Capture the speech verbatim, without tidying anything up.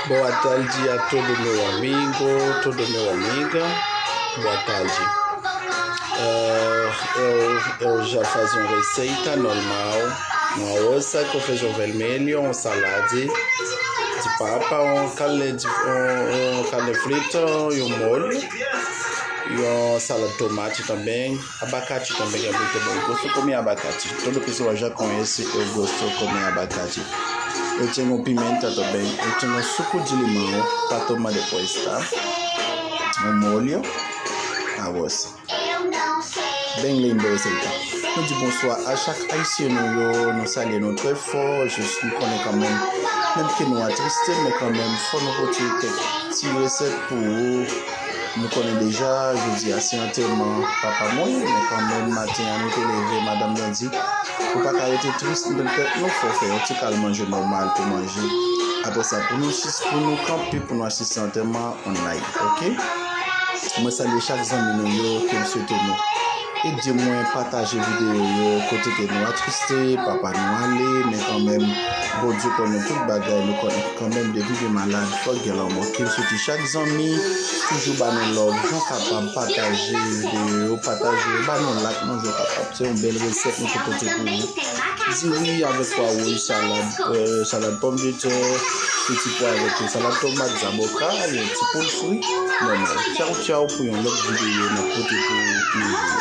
Boa tarde a todo meu amigo, todo meu amiga. Boa tarde. Ah, eu, eu já faço uma receita normal, uma ossa com feijão vermelho, um salade de papa, um caldo de, um, um caldo frito e um molho, e um salada de tomate também. Abacate também é muito bom. Eu gosto comer abacate. Toda pessoa já conhece, eu gosto comer abacate. Eu tenho pimenta também. Eu tenho suco de limão para tomar depois, tá? Um molho. Arroz. Bem lindo esse aí, tá? Nou di bonswa a chak ayisyen nou yo, nou salye nou trè fò, jis nou konnen kanmenm, menm ke nou atriste, men kanmenm, fò nou pote kèk ti resèt pou ou. Nou konnen deja, jodi a se antèman papa mwen, men kanmenm, maten an, nou te leve, madanm nan di, ou pa ka rete tris, nou tèt nou fò fè yon ti kal manje nòmal pou manje. Apre sa, pou nou sis, pou nou kanpe, pou nou asiste antèman, on night, ok? Mwen salye chak zanmi nou yo, ke m swete nou ede mwen pataje videyo yo, kote ke nou atriste, papa nou ale, men kanmenm, Bondye konnen tout bagay, nou konnen kanmenm depi gen malad, fòk gen lanmò. Ke m swete chak zanmi, toujou ba nou love, jan kapab pataje videyo yo, pataje yo, ba nou like, nou jan kapab. Se yon bèl resèt nou te pote pou ou. Diri avèk pwa wouj, salad, euh, salad pòmdetè, piti pwa avèk salad tomat, zaboka, yon ti poul fri, nòmal. Tchaw, tchaw, pou yon lòt videyo n ap pote pou ou.